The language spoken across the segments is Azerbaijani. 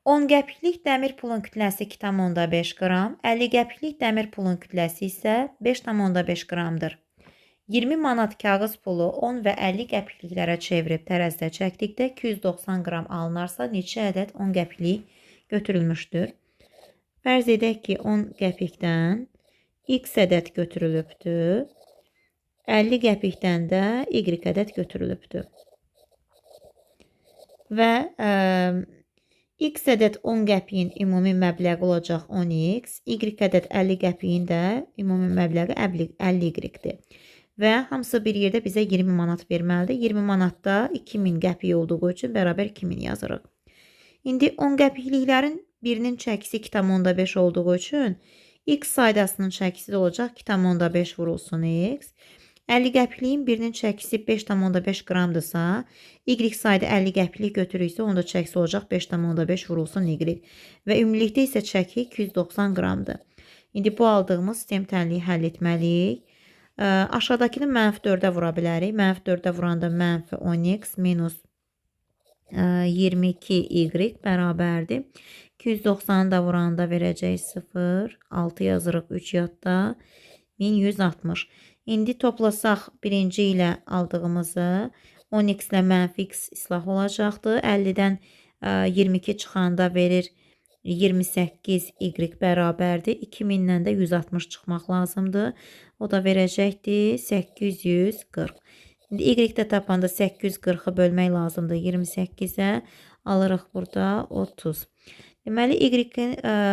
10 qəpiklik dəmir pulun kütləsi 2,5 qram, 50 qəpiklik dəmir pulun kütləsi isə 5,5 qramdır. 20 manat kağız pulu 10 və 50 qəpikliklərə çevirib tərəzidə çəkdikdə 290 qram alınarsa neçə ədəd 10 qəpiklik götürülmüşdür? Fərz edək ki, 10 qəpikdən x ədəd götürülübdür, 50 qəpikdən də y ədəd götürülübdür. Və x ədəd 10 qəpiyin ümumi məbləği olacaq 10x, y ədəd 50 qəpiyin də ümumi məbləği 50y-dir. Və hamısı bir yerdə bizə 20 manat verməlidir. 20 manatda 2000 qəpik olduğu üçün bərabər 2000 yazırıq. İndi 10 qəpikliklərin birinin çəkisi 2,5 olduğu üçün x saydasının çəkisi də olacaq 2,5 vurulsun x. 50 qəpikliyin birinin çəkisi 5,5 qramdırsa, y sayda 50 qəpiklik götürürsə, onun da çəkisi olacaq 5,5 vurulsun y. Və ümumilikdə isə çəki 290 qramdır. İndi bu aldığımız sistem tənliyi həll etməliyik. Aşağıdakını mənfi 4-ə vura bilərik. Mənfi 4-ə vuranda mənfi 10x minus 22y bərabərdir. 290-ı da vuranda verəcək 0, 6 yazırıq 3 yadda, 1160. İndi toplasaq birinci ilə aldığımızı 10x ilə mənfi x islah olacaqdır. 50-dən 22 çıxanda verir 28y bərabərdir. 2000-dən də 160 çıxmaq lazımdır. O da verəcəkdir 840. İndi y-də tapanda 840-ı bölmək lazımdır 28-ə. Alırıq burada 30. Deməli, y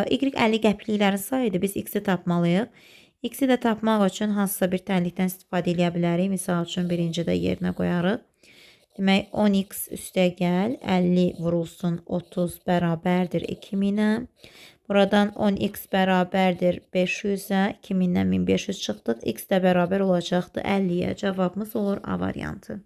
50 qəpikliklərin sayıdır. Biz x-i tapmalıyıq. X-i də tapmaq üçün hansısa bir tənlikdən istifadə eləyə bilərik. Misal üçün, birinci də yerinə qoyarıq. Demək, 10x üstə gəl, 50 vurulsun 30 bərabərdir 2000-ə. Buradan 10x bərabərdir 500-ə, 2000-dən 1500 çıxdıq. X də bərabər olacaqdır 50-yə. Cavabımız olur A variantı.